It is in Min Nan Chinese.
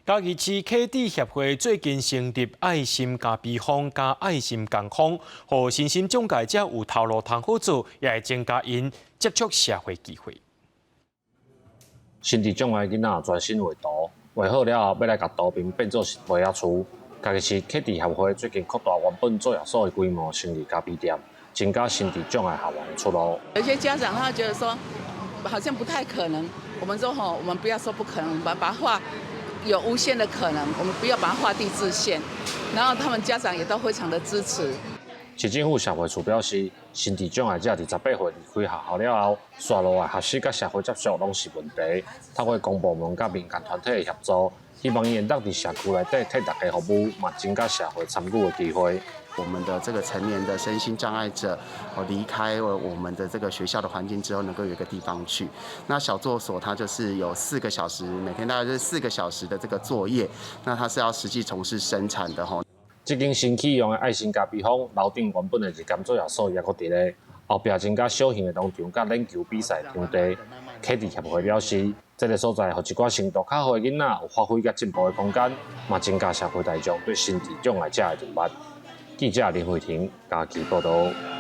嘉義市啟智協會最近成立愛心咖啡坊佮愛心工坊，予身心障礙者有頭路通好做，也會增加𪜶接觸社會機會。心智障礙囡仔專心畫圖，畫好了後欲來共圖片變做賣仔厝。嘉義市啟智協會最近擴大原本作業所的規模，成立咖啡店，增加心智障礙學員出路。有些家長他覺得說，好像不太可能。我們說吼，我們不要說不可能，我們把它畫有無限的可能，我們不要把它畫地自限。然後他們家長也都非常的支持。市政府社會處表示，心智障礙者佇18歲離開學校了後，紲落來學習佮社會接觸攏是問題。透過公部門佮民間團體的協助，希望𪜶會當佇社區內底替大家服務，嘛增加社會參與的機會。我們的這個成年的身心障礙者，哦，離開了我們的這個學校的環境之後，能夠有一個地方去。那小作所它就是有四個小時，每天大概就是四個小時的這個作業。那它是要實際從事生產的吼。這間新啟用的愛心咖啡坊，樓頂原本的日間作業所也閣佇咧，後壁增加小型的農場佮欖球比賽場地。啟智協會表示，這個所在予一寡程度較好的囡仔有發揮佮進步的空間，嘛增加社會大眾對心智障礙者的認識。記者林慧婷嘉義報導。